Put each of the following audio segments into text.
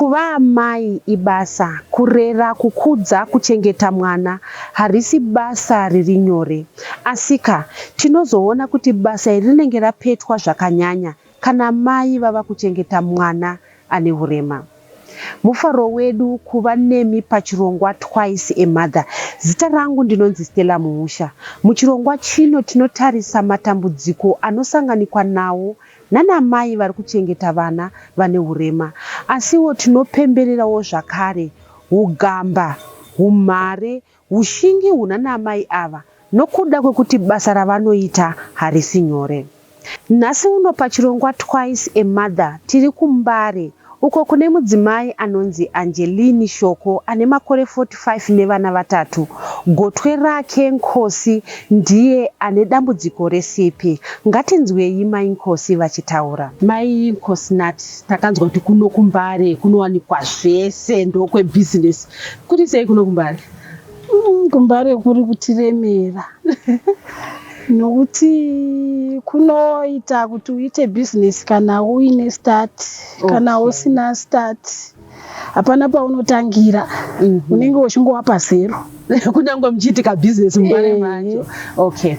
Kuva amai ibasa, kurera, kukudza, kuchengeta mwana harisi basa riri nyore. Asika, tinozoona kuti basa iri rinenge rapetwa zvakanyanya kana mai vava kuchengeta mwana ane hurema. Mufaro wedu kuva nemi pachirongwa Twice a Mother. Zita rangu ndinonzi Stella Muusha. Muchirongwa chino tinotarisa matambudziko anosanganikwa nawo nanamai vari kuchengeta vana vane hurema. Asiwo tinopembererawo zvakare hugamba, humhare, hushingi hunanamai ava nokuda kwekuti basa ravanoita harisi nyore. Nhasi uno pachirongwa Twice a Mother tiri kuMbare uko kune mudzimai anonzi Angeline Shoko ane makore 45 nevana vatatu. Gotwe rake Nkosi ndiye ane dambudziko reCP. Ngatinzwei Mai Nkosi vachitaura. Mai Nkosinati, takanzwa kuti kuno kuMbare kunowanikwa zvese ndokwebhizinesi. Kuri sei kuno kuMbare? KuMbare kuri kutiremera nokuti kunoita kuti uite bhizinesi kana uine start, kana usina start hapana paunotangira, unenge uchingova pazero. Kunyange muchiitika bhizinesi muMbare macho. Okay.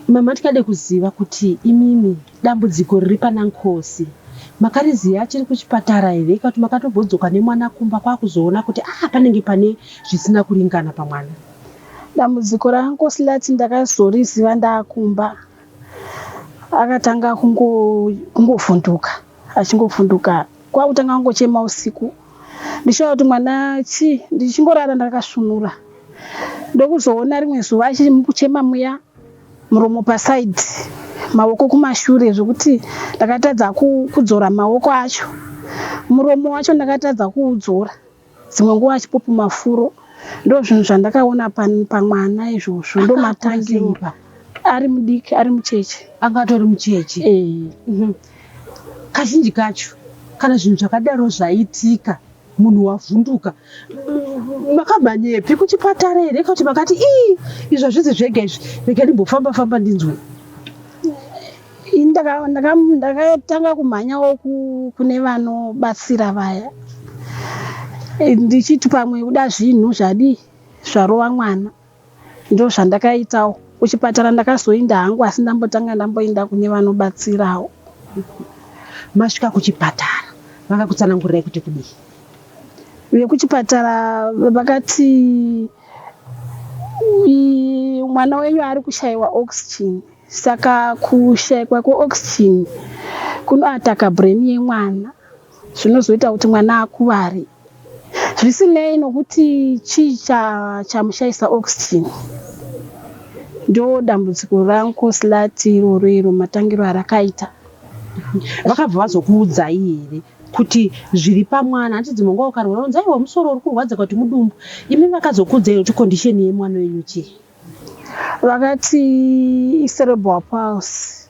Mama, tikade kuziva kuti imimi dambudziko riri pana Nkosi makariziva achiri kuchipatara here, kana kuti makatombodzoka nemwana kumba kwakuzoona kuti ah, panenge pane zvisina kuringana pamwana? Dambudziko raNkosilati ndakazoriziva ndaakumba. Akatanga kungovhunduka, achingovhunduka, kwakutanga kungochema usiku. Ndichiona kuti mwana chii, ndichingorara ndakasvunura. Ndokuzoona rimwe zuva achiri mukuchema muya, muromo pasaidhi, maoko kumashure, zvekuti ndakatadza kudzora maoko acho. Muromo wacho ndakatadza kuudzora. Dzimwe nguva achipupuma furo. Ndo zvinhu zvandakaona pamwana izvozvo, ndo matangiro. Ari mudiki, ari mucheche. Anga atori mucheche? Eh. Kazhinji kacho kana zvinhu zvakadaro zvaitika, munhu wavhunduka, makamhanyepi? Kuchipatara here, kuti makati ii, izvi hazvisi zvega izvi, rega ndimbofamba famba ndinzwe? Ini ndakatanga kumhanyawo kune vanobatsira vaya, ndichiti pamwe kuda zvinhu zvadii zvarova mwana. Ndo zvandakaitawo. Kuchipatara ndakazoinda hangu, asi ndambotanga ndamboinda kune vanobatsirawo. Masvika kuchipatara vakakutsanangurirai kuti kudii? Vekuchipatara vakati mwana wenyu ari kushayiwa oxygen, saka kushayikwa kweoxygen kunoataka brain yemwana, zvinozoita kuti mwana akuvare, zvisinei nokuti chii chamushayisa oxygen. Ndo dambudziko raNkosilati iroro, iro matangiro arakaita. Vakabva vazokuudzai here kuti zviri pamwana? Hanti dzimwe nguva ukarwara unonzi, "Aiwa, musoro uri kurwadza," kuti mudumbu. Imi vakazokuudzai kuti condition yemwana wenyu chii? Vakati icerebral palsy,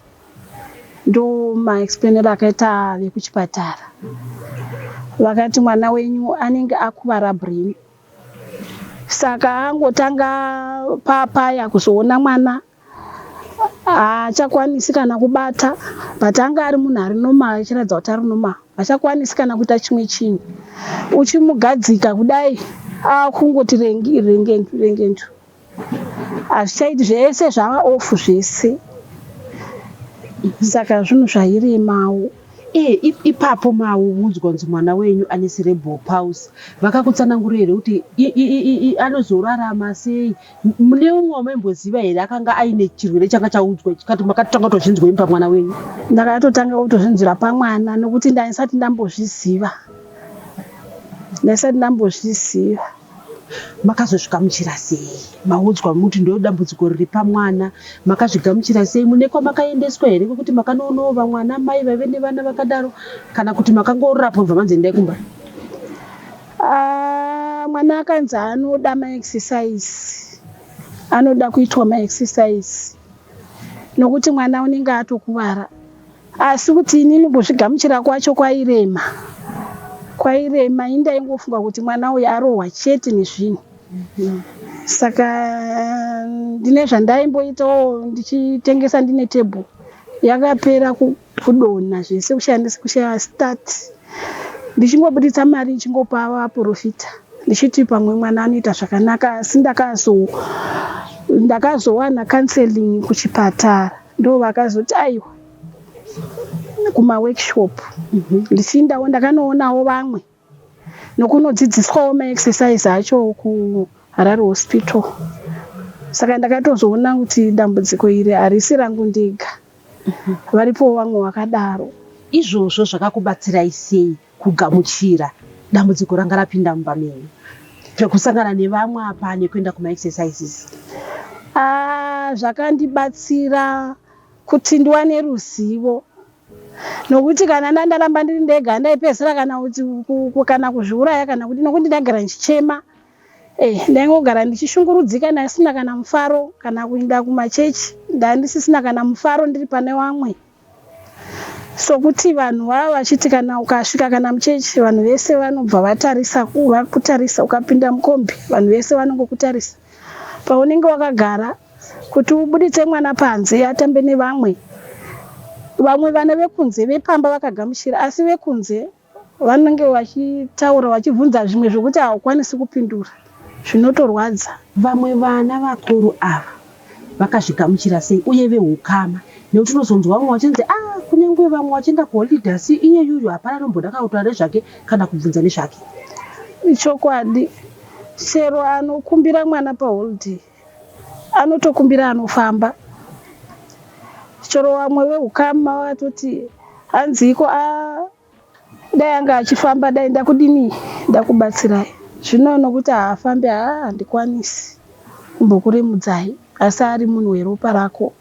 ndo maexplainero akaita vekuchipatara. Vakati mwana wenyu anenge akuvara brain, saka angotanga papaya kuzoona mwana haachakwanisi kana kubata, but anga ari munhu ari normal, achiratidza kuti ari normal. Haachakwanisi kana kuita chimwe chinhu, uchimugadzika kudai akungoti rengi rengendu rengendu, hazvichaiti, zvese zvava off zvese. Saka zvinhu zvairemawo. Ipapo maudzwa kunzi mwana wenyu ane cerebral palsy, vakakutsanangurira here kuti anozorarama sei? Mune umwe wamaimboziva here akanga aine chirwere changa chaudzwa kati makatanga kutozvinzwa imi pamwana wenyu? Ndakatotanga kutozvinzwira pamwana, nokuti ndaisati ndambozviziva, ndaisati ndambozviziva. Makazozvigamuchira sei maudzwa muti ndo dambudziko riri pamwana? Makazvigamuchira sei? Mune kwamakaendeswa here kwekuti makanoonawo vamwana mai vaive nevana vakadaro, kana kuti makangorapwa bva manzi endai kumba? Ah, mwana akanzi anoda maexercise, anoda kuitwa maexercise nokuti mwana unenge atokuvara. Asi kuti inini kuzvigamuchira kwacho kwairema, kwairema. Ini ndaingofunga kuti mwana uyu arohwa chete nezvinhu. Saka ndine zvandaimboitawo, ndichitengesa ndine tebhuru, yakapera kudonha zvese, kushandisa kushaya start. Ndichingobuditsa mari ndichingopa vaporofita ndichiti pamwe mwana anoita zvakanaka asi ndakazo ndakazowana counseling kuchipatara ndo vakazoti aiwa kumaworkshop ndichiindawo ndakanoonawo vamwe nokunodzidziswawo maexercise acho kuHarare Hospital. Saka ndakatozoona kuti dambudziko iri harisi rangu ndega, varipowo vamwe vakadaro. Izvozvo zvakakubatsirai sei kugamuchira dambudziko ranga rapinda mumba menyu pekusangana nevamwe apa nekuenda kumaexercises? Ah, zvakandibatsira kuti ndiwane ruzivo nokuti kana ndandaramba ndiri ndega ndaipedzisira kana kuti kana kuzviuraya kana kuti nokuti ndaigara ndichichema. Eh, ndaingogara ndichishungurudzika ndasina kana mufaro kana kuenda kumachechi ndandisisina kana mufaro ndiri pane vamwe. Sokuti vanhu vava vachiti kana ukasvika kana muchechi vanhu vese vanobva vatarisa vakutarisa ukapinda mukombi vanhu vese vanongokutarisa. Paunenge wakagara kuti ubuditse mwana panze atambe nevamwe, vamwe vana vekunze vepamba vakagamuchira asi vekunze vanenge vachitaura vachibvunza zvimwe zvekuti haukwanisi kupindura zvinotorwadza. Vamwe vana vakuru ava vakazvigamuchira sei uye vehukama nekuti unozonzwa vamwe vachinzi ah kunyange vamwe vachienda kuholiday asi iye yuyu hapana anomboda kana kutaura nezvake kana kubvunza nezvake. Ichokwadi chero anokumbira mwana paholiday anotokumbira anofamba. Chero vamwe vehukama vatoti hanziiko a dai anga achifamba dai ndakudini ndakubatsirai. Zvino nokuti haafambi haa handikwanisi kumbokuremudzai asi ari munhu weropa rako.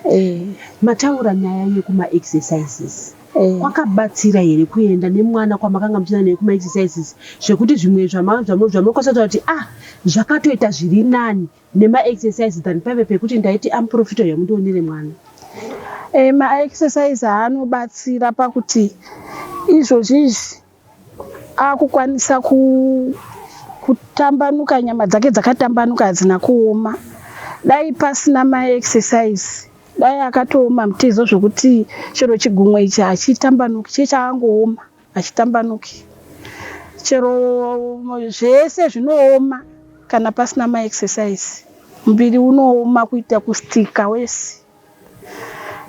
Eh. Mataura nyaya yekumaexercises. Kwakabatsira here kuenda nemwana kwamakanga muchienda naye kumaexercises zvekuti zvimwe zvamunokwanisa kutaura kuti ah zvakatoita zviri nani nemaexercise than paive pekuti ndaiti amuprofita uya mundionere mwana? E, maexercise anobatsira pakuti izvozvi izvi akukwanisa kutambanuka nyama dzake dzakatambanuka hadzina kuoma. Dai pasina maexercise dai akatooma mutezo zvokuti chero chigumwe ichi hachitambanuki chiye chakangooma hachitambanuki. Chero zvese zvinooma kana pasina maexercise muviri unooma kuita kustika wese.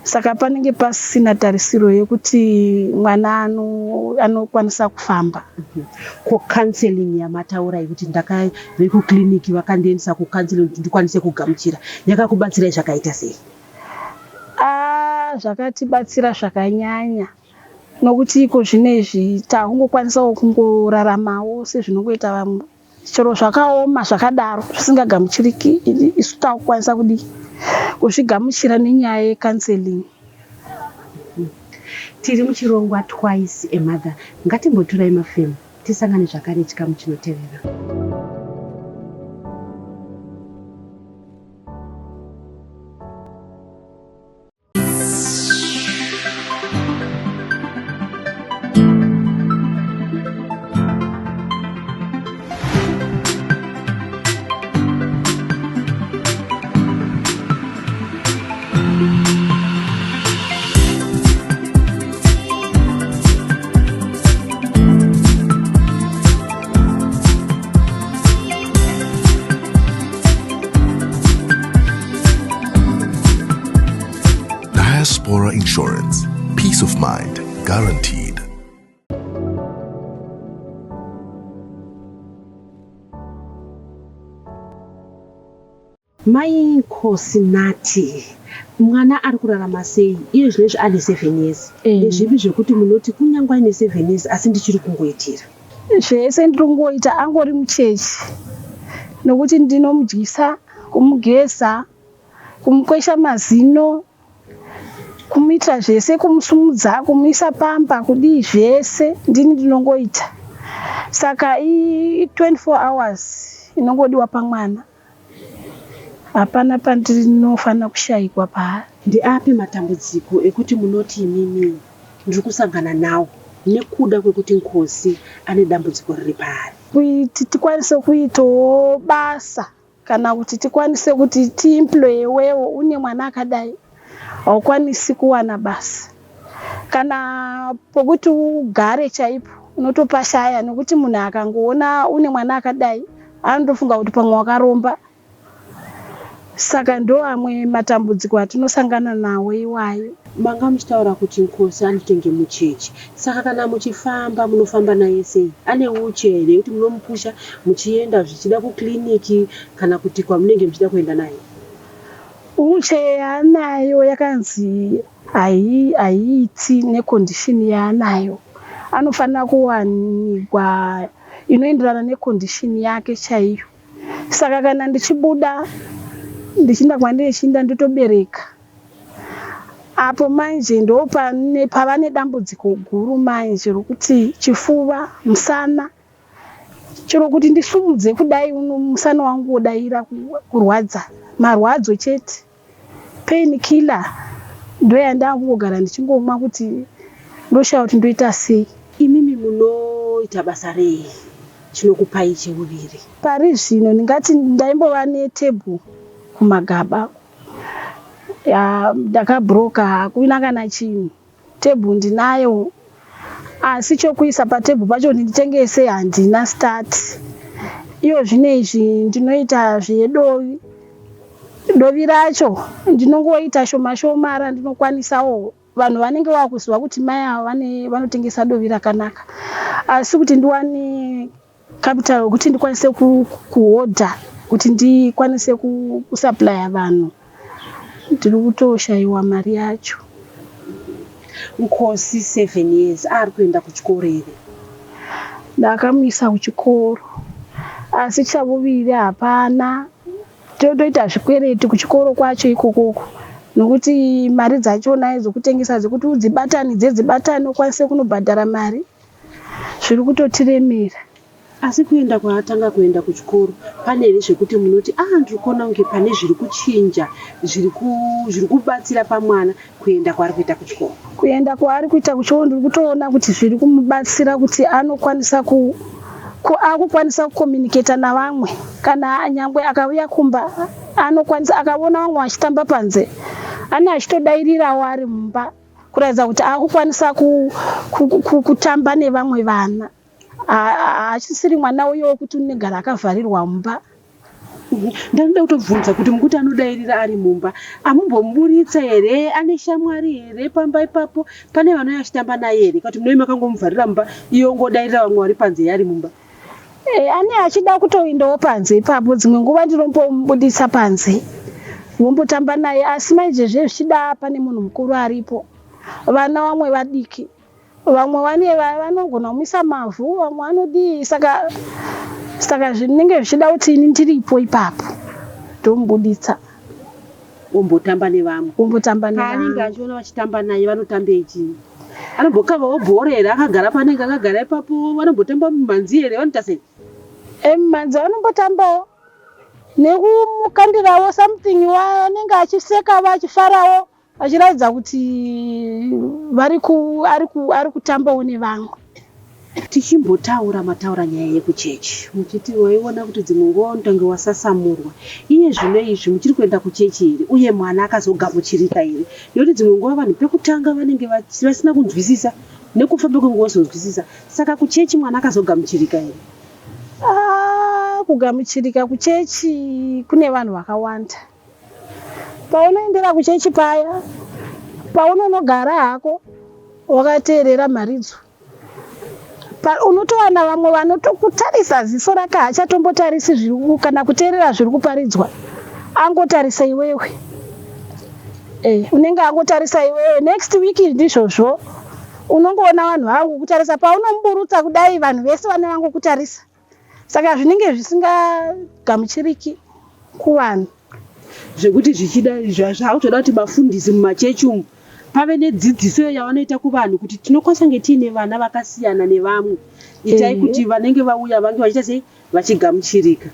Saka panenge pasina tarisiro yekuti mwana anokwanisa kufamba. Ko counseling yamataura yekuti ndaka vekuclinic vakandiendesa kucounseling kuti ndikwanise kugamuchira yakakubatsirai zvakaita sei? Ah, zvakatibatsira zvakanyanya nokuti iko zvinezvi takungokwanisawo kungoraramawo sezvinongoita vamwe. Chero zvakaoma zvakadaro zvisingagamuchiriki isu takukwanisa kudii kuzvigamuchira nenyaya yecounseling. Tiri muchirongwa Twice a Mother. Ngatimboturai mafemo tisangane zvakare chikamu chinotevera. Diaspora Insurance. Peace of mind guaranteed. Mai Nkosinathi, mwana ari kurarama sei iye zvinezvi ane 7 years? Ndezvipi zvekuti munoti kunyange aine 7 years asi ndichiri kungoitira? Zvese ndiri kungoita angori muchechi nokuti ndinomudyisa, kumugeza, kumukwesha mazino, kumuitira zvese, kumusumudza, kumuisa pamba, kudii zvese ndini ndinongoita. Saka i 24 hours inongodiwa pamwana. Hapana pandinofanira kushayikwa paari. Ndeapi matambudziko ekuti munoti imimi ndiri kusangana nawo nekuda kwekuti Nkosi ane dambudziko riri paari? Kuti tikwanise kuitawo basa kana kuti tikwanise kuti tiemployewewo une mwana akadai haukwanisi kuwana basa. Kana pokuti ugare chaipo unotopashaya nokuti munhu akangoona une mwana akadai anotofunga kuti pamwe wakaromba. Saka ndoamwe matambudziko atinosangana nawo iwayo. Manga muchitaura kuti Nkosi anotenge mucheche. Saka kana muchifamba munofamba naye sei? Ane wheelchair here yekuti munomupusha muchienda zvichida kuclinic kana kuti kwamunenge muchida kuenda naye? Wheelchair yaanayo yakanzi haiiti necondition yaanayo. Anofanira kuwanikwa inoenderana necondition yake chaiyo. Saka kana ndichibuda ndichienda kwandiri ndotobereka. Apo manje ndopane pava nedambudziko guru manje rokuti chifuva, musana, chero kuti ndisumudze kudai musana wangu wodaira kurwadza, marwadzo chete. Pain killer ndoyandakungogara ndichingomwa kuti ndoshaya kuti ndoita sei. Imimi munoita basa rei chinokupai cheuviri? Pari zvino ndingati ndaimbova netebhuru kumagaba. Ndakabhuroka hakuna kana chinhu. Tebhuru ndinayo asi chokuisa patebhuru pacho kuti nditengese handina start. Iyo zvino izvi ndinoita zvedovi. Dovi racho ndinongoita shoma shoma randinokwanisawo. Vanhu vanenge vakuziva kuti mai ava vanotengesa dovi rakanaka. Asi kuti ndiwane capital yekuti ndikwanise kuhodha kuti ndikwanise kusaplaya vanhu ndiri kutoshayiwa mari yacho. Nkosi 7 years ari kuenda kuchikoro here? Ndakamuisa kuchikoro asi chavuviri hapana. Totoita zvikwereti kuchikoro kwacho ikokoko nokuti mari dzachona dzokutengesa dzekuti udzibatanidze dzibatane ukwanise kunobhadhara mari zviri kutotiremera. Asi kuenda kwaatanga kuenda kuchikoro pane here zvekuti munoti ah ndiri kuona kunge pane zviri kuchinja zviri kubatsira pamwana kuenda kwaari kuita kuchikoro? Kuenda kwaari kuita kuchikoro ndiri kutoona kuti zviri kumubatsira kuti anokwanisa akukwanisa kukomuniketa navamwe. Kana nyangwe akauya kumba anokwanisa akaona vamwe vachitamba panze ane achitodairirawo ari mumba kuratidza kuti akukwanisa kutamba nevamwe vana. Haachisiri mwana uyo wekuti unogara akavharirwa mumba. Ndanoda kutobvunza kuti mukuti anodairira ari mumba amumbomuburitsa here? Ane shamwari here pamba ipapo? Pane vanouya vachitamba naye here? Kana kuti munenge makangomuvharira mumba iye ongodairira vamwe vari panze iye ari mumba? Ane achida kutoendawo panze ipapo, dzimwe nguva ndinombomubudisa panze vombotamba naye, asi manje zvezvichida pane munhu mukuru aripo, vana vamwe vadiki vamwe vane vanogona kumisa mavhu, vamwe vanodii, saka saka zvinenge zvichida kuti ini ndiripo ipapo ndomubuditsa ombotamba nevamwe. Ombotamba Paanenge nevamwe. achiona vachitamba naye vanotambei chii? Anombokavawo bhora here akagara paanenge akagara ipapo? Vanombotamba mumhanzi here? Vanoita sei? Mumhanzi vanombotambawo nekumukandirawo something, vanenge achiseka vachifarawo vachiratidza kuti ari kutambawo nevamwe. Tichimbotaura mataura nyaya yekuchechi muchiti waiona kuti dzimwe nguva unotange wasasamurwa. Iye zvino izvi muchiri kuenda kuchechi here? Uye mwana akazogamuchirika here? Nekuti dzimwe nguva vanhu pekutanga vanenge vasina kunzwisisa, nekufamba kwenguva vozonzwisisa. Saka kuchechi mwana akazogamuchirika here? Kugamuchirika kuchechi kune vanhu vakawanda. Paunoendera kuchechi paya, paunonogara hako wakateerera mharidzo, unotowana vamwe vanotokutarisa ziso rake haachatombotarisi kana kuteerera zviri kuparidzwa, angotarisa iwewe. Unenge angotarisa iwewe. Next week ndizvozvo, unongoona vanhu vangokutarisa. Paunomuburutsa kudai vanhu vese vane vangokutarisa. Saka zvinenge zvisingagamuchiriki kuvanhu. Zvekuti zvichida zvakutoda kuti vafundisi mumachechi umu pave nedzidziso yavanoita kuvanhu kuti tinokwanisa kunge tiine vana vakasiyana nevamwe. Itai kuti vanenge vauya vange vachiita sei vachigamuchirika.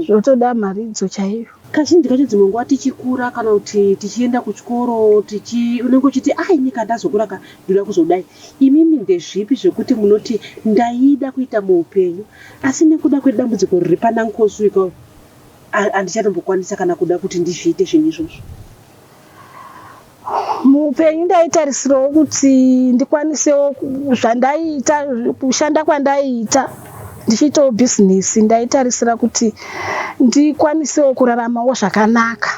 Zvotoda mharidzo chaiyo. Kazhinji kacho dzimwe nguva tichikura kana kuti tichienda kuchikoro unenge uchiti ini kana ndazokura ka ndoda kuzodai. Imimi ndezvipi zvekuti munoti ndaida kuita muupenyu asi nekuda kwedambudziko riri pana Nkosi uyu handichatombokwanisa kana kuda kuti ndizviite zvinhu izvozvo? Muupenyu ndaitarisirawo kuti ndikwanisewo zvandaiita, kushanda kwandaiita ndichiitawo bhizinesi, ndaitarisira kuti ndikwanisewo kuraramawo zvakanaka.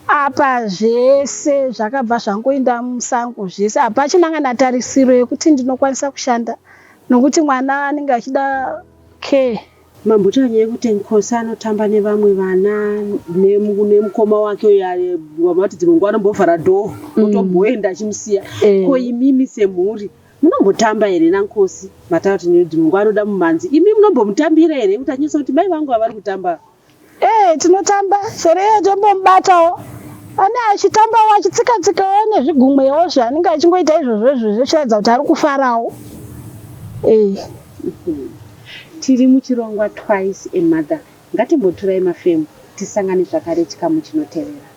Apa zvese zvakabva zvangoenda musango zvese, hapachina kana tarisiro yekuti ndinokwanisa kushanda nokuti mwana anenge achida care. Mambotaura nyaya yekuti Nkosi anotamba nevamwe vana nemukoma wake uyo wamati dzimwe nguva anombovhara dhoo otomboenda achimusiya. Ko imimi semhuri munombotamba here naNkosi? Mataura kuti dzimwe nguva anoda mumhanzi. Imi munombomutambira here kuti anyatsa kuti mai vangu avari kutamba? Eh, tinotamba chero iye tombomubatawo ane achitambawo achitsika tsikawo nezvigumwewo zvaanenge achingoita izvozvo izvozvo zvichiratidza kuti ari kufarawo. Eh. Tiri muchirongwa Twice a Mother. Ngatimboturai mafemo tisangane zvakare chikamu chinotevera.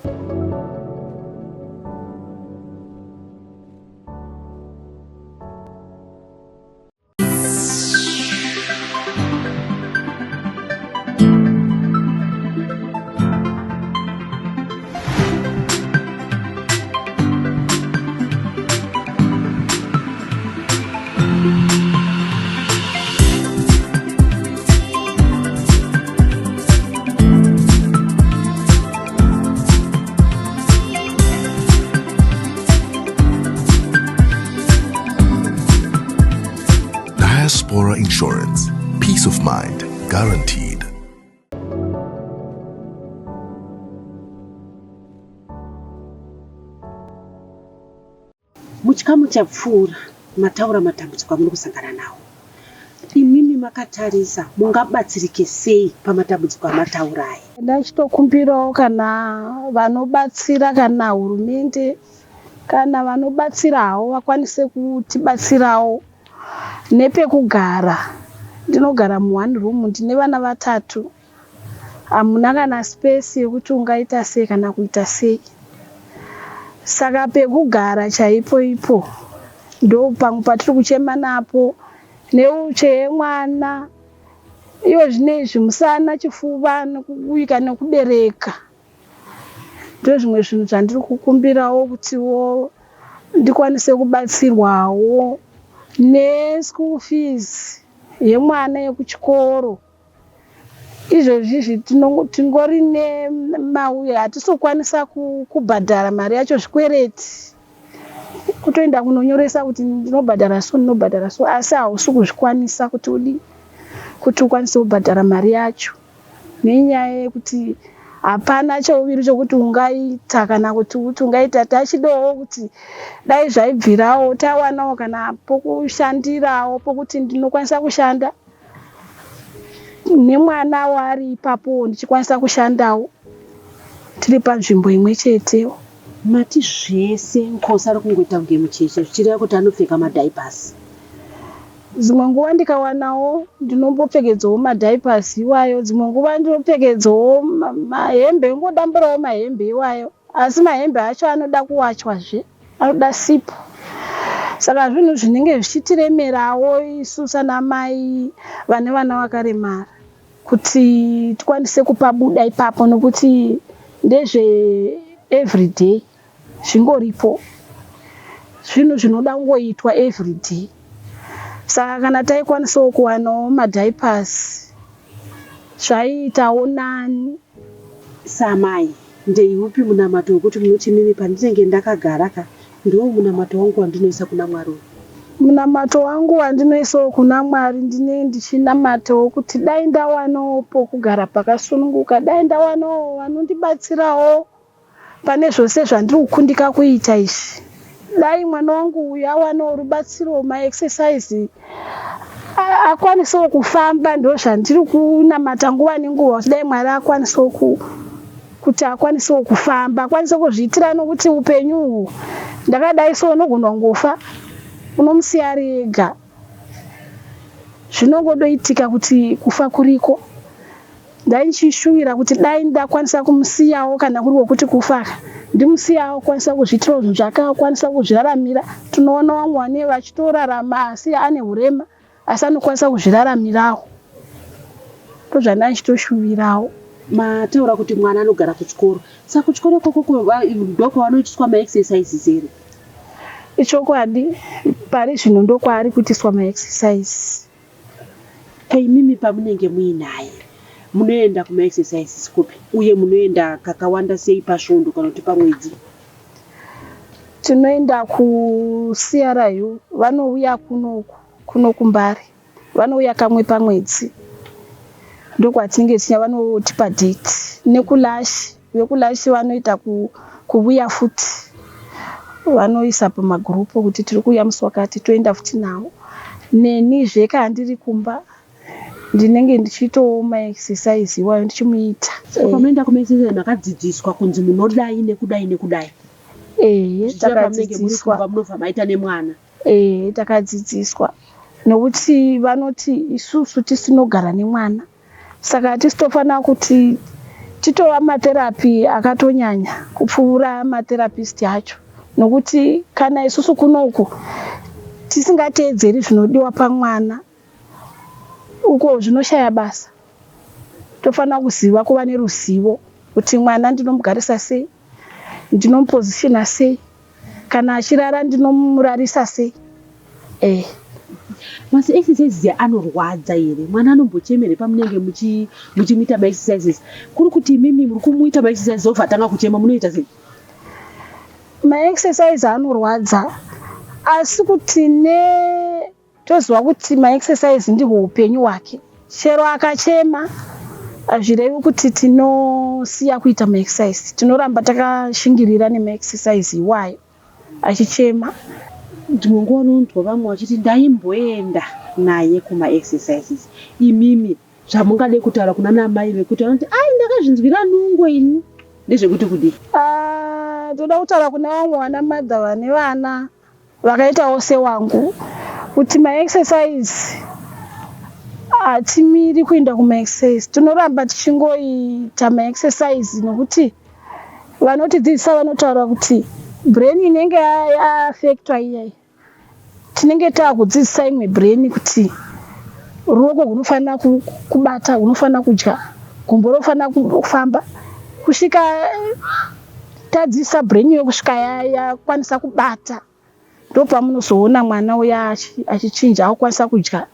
Diaspora Insurance. Peace of mind guaranteed. Muchikamu chapfuura mataura matambudziko amuri kusangana nawo. Imimi makatarisa mungabatsirike sei pamatambudziko amataura aya? Ndachitokumbirawo kana vanobatsira kana hurumende kana vanobatsirawo vakwanise kutibatsirawo nepekugara. Ndinogara muone room ndine vana vatatu. Hamuna kana space yekuti ungaita sei kana kuita sei. Saka pekugara chaipo ipo ndo pamwe patiri kuchema napo neuche yemwana. Iyo zvino izvi musana chifuva nekuuyika nekubereka. Ndozvimwe zvinhu zvandiri kukumbirawo kutiwo ndikwanise kubatsirwawo neschool fees yemwana yekuchikoro. Izvozvi izvi tingori nemauya hatisi kukwanisa kubhadhara mari yacho zvikwereti. Kutoenda kunonyoresa kuti ndinobhadhara so ndinobhadhara so asi hausi kuzvikwanisa kuti udi kuti ukwanise kubhadhara mari yacho. Nenyaya yekuti hapana chouviri chokuti ungaita kana kuti kuti ungaita tachidawo kuti dai zvaibvirawo tawanawo kana pokushandirawo pokuti ndinokwanisa kushanda nemwana waari ipapo ndichikwanisa kushandawo tiri panzvimbo imwe chetewo. Mati zvese Nkosi ari kungoita kunge mucheche zvichireva kuti anopfeka madiapers. Dzimwe nguva ndikawanawo ndinombopfekedzawo madiapers iwayo, dzimwe nguva ndinopfekedzawo mahembe, ngodamburawo mahembe iwayo. Asi mahembe acho anoda kuwachwazve, anoda sipo. Saka zvinhu zvinenge zvichitiremerawo isu sanamai vane vana vakaremara kuti tikwanise kupabuda ipapo nokuti ndezve everyday zvingoripo. Zvinhu zvinoda kungoitwa everyday. Saka kana taikwanisawo kuwanawo madiapers zvaiitawo nani. Samai, ndeupi munamato wekuti munoti mimi pandinenge ndakagara ka ndiwo munamato wangu wandinoisa kuna Mwari uyu? Munamato wangu wandinoisawo kuna Mwari ndinenge ndichinamatawo kuti dai ndawanawo pokugara pakasununguka, dai ndawanawo vanondibatsirawo pane zvose zvandiri kukundika kuita izvi. Dai mwana wangu uyu awanawo rubatsiro maexercise akwanisewo kufamba ndo zvandiri kunamata nguva nenguva kuti dai Mwari akwanisewo kuti akwanisewo kufamba akwanise kuzviitira nokuti upenyu uhu ndakadai so unogona kungofa unomusiya ari ega. Zvinongodoitika kuti kufa kuriko. Ndai ndichishuvira kuti dai ndakwanisa kumusiyawo kana kuri kwokuti kufa ndimusiyawo akwanisa kuzviitirawo zvinhu zvake akwanisa kuzviraramira. Tinoona vamwe vane vachitorarama asi ane hurema asi anokwanisa kuzviraramirawo. Ndozvandanga ndichitoshuvirawo. Mataura kuti mwana anogara kuchikoro. Saka kuchikoro ikoko ndokwavanoitiswa maexercises here? Ichokwadi, pari zvino ndokwaari kuitiswa maexercise. Ko imimi pamunenge muinaye munoenda kumaexercises kupi uye munoenda kakawanda sei pasvondo kana kuti pamwedzi? Tinoenda kuCRU, vanouya kunoku kuno kuMbare. Vanouya kamwe pamwedzi ndokwatinenge tichienda vanotipa date nekuLash vekuLash vanoita kuvuya futi vanoisa pamagroup kuti tiri kuuya musi wakati toenda futi navo nenizve kana ndiri kumba ndinenge ndichiitawo maexercise iwayo ndichimuita. Saka pamunoenda kumaexercise makadzidziswa kunzi munodai nekudai nekudai. Ehe Zvichida pamunenge muri takadzidziswa. kumba munobva maita nemwana. Ehe takadzidziswa nokuti vanoti isusu tisinogara nemwana saka hatisi tofanira kuti titova matherapy akatonyanya kupfuura matherapist acho nokuti kana isusu kunoku tisingateedzeri zvinodiwa pamwana uko zvinoshaya basa tofanira kuziva kuva neruzivo kuti mwana ndinomugarisa sei ndinomupozishina sei kana achirara ndinomurarisa sei eh. Masi exercises anorwadza here? Mwana anombochema here pamunenge muchimuita maexercises? Kuri kuti imimi muri kumuita maexercises obva atanga kuchema munoita sei? Maexercise anorwadza asi kuti ne toziva kuti maexercise ndihwo upenyu hwake chero akachema hazvirevi kuti tinosiya kuita maexercise tinoramba takashingirira nemaexercise iwayo achichema. Dzimwe nguva unonzwa vamwe vachiti ndaimboenda naye kumaexercises. Imimi zvamungade kutaura kuna namai vekuti vanoti ai ndakazvinzwira nungo ini ndezvekuti kudii? Toda kutaura kuna vamwe vana mother vane vana vakaitawo sewangu kuti maexercise hatimiri kuenda kumaexercise tinoramba tichingoita maexercise nokuti vanotidzidzisa vanotaura kuti brain inenge yaafektwa iyai tinenge taakudzidzisa imwe brain kuti ruoko runofanira kubata runofanira kudya gumbo rofanira kufamba kusvika tadzidzisa brain iyo kusvika yakwanisa kubata ndopamunozoona mwana uya achichinja akukwanisa kudya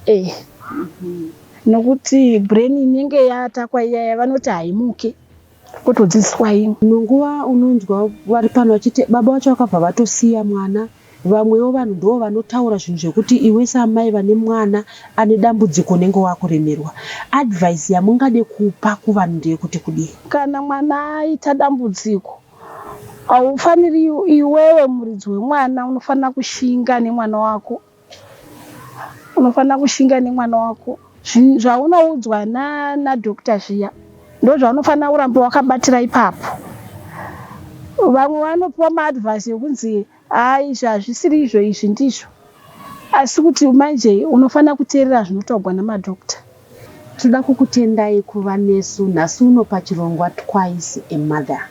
eh nokuti brain inenge yatakwa iyaya vanoti haimuke kutodzidziswa imwe. Imwe nguva unonzwa vari pano vachiti baba vacho vakabva vatosiya mwana. Vamwewo vanhu ndo vanotaura zvinhu zvekuti iwe samai vane mwana ane dambudziko unenge wakuremerwa. Advice yamungade kupa kuvanhu ndeyekuti kudii? Kana mwana aita dambudziko haufaniri iwewe muridzi wemwana unofanira kushinga nemwana wako unofanira kushinga nemwana wako zvaunoudzwa nadoctor zviya ndo zvaunofanira kuramba wakabatira ipapo. Vamwe vanopiwa maadvice ekunzi hai izvi hazvisiri izvo izvi ndizvo asi kuti manje unofanira kuteerera zvinotaurwa namadoctor. Toda kukutendai kuva nesu nhasi uno pachirongwa Twice a Mother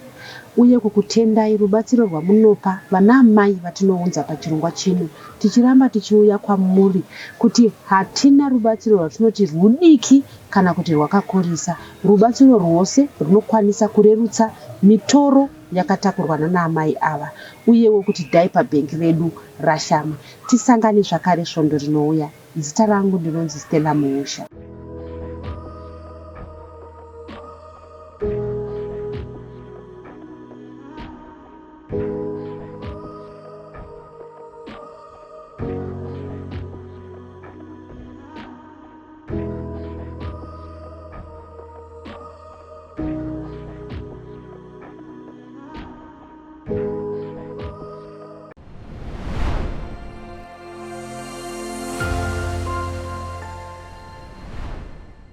uye kukutendai rubatsiro rwamunopa vana amai vatinounza pachirongwa chino tichiramba tichiuya kwamuri kuti hatina rubatsiro rwatinoti rwudiki kana kuti rwakakurisa. Rubatsiro rwose runokwanisa kurerutsa mitoro yakatakurwa nana amai ava uyewo kuti diaper bank redu rashama. Tisangane zvakare svondo rinouya. Zita rangu ndinonzi Stella Muusha.